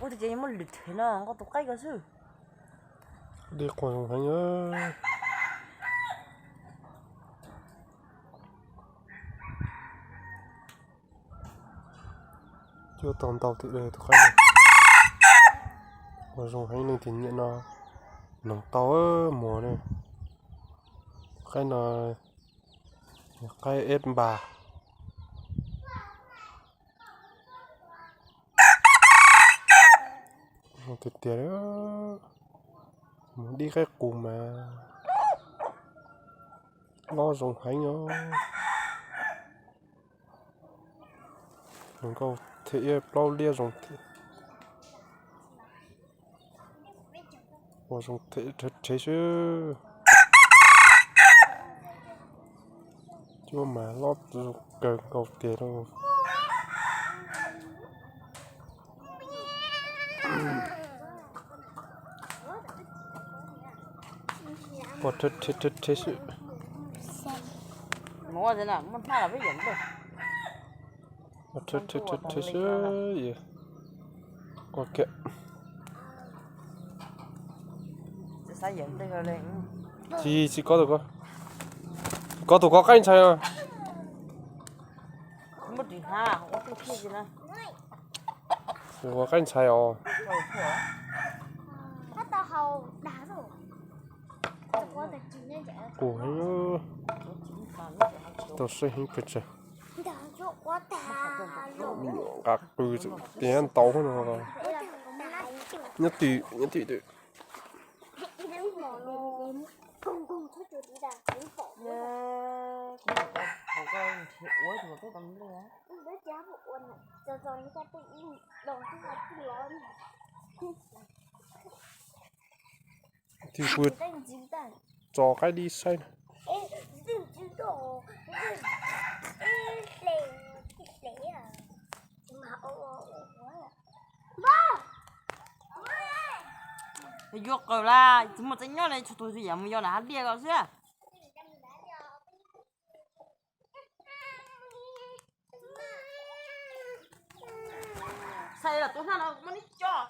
Tus ces muab lwm thev no nkauj tus qaib ko xwb. Dej quas zoo heev. Cuab tau ntau tus dej tus qaib no. Quas zoo heev, leej twg nyiam no noog tau muag ne. Qaib no, qaib eb npas. Tiag tiag, mus dib qaib qus mas lob zoo heev os. Zoo nkauj thiab, ib plaub liab zoo thiab. Ua zoo rhev rhev xwb. Cuab mas lob zoo kawg nkaus tiag lauj. Ua rhev rhev rhev rhev xwb. Ua rhev rhev rhev rhev xwb. Ua kiag. Tsis, tsis kob tus ko. Kob tus ko qaib ntxhais os. Ua qaib ntxhais os. Qus heev, tau saib heev pes tsawg. Nqa qw tias ntaus no. Nyob twj, nyob twj twg. Twb kuv tso qaib dib saib na. Yuav qawm lawm, tsis muaj tseeb nyob li, txhua tus yam mus yos nram hav liaj ko xwb. Xav los tus hnab no muab neb coj.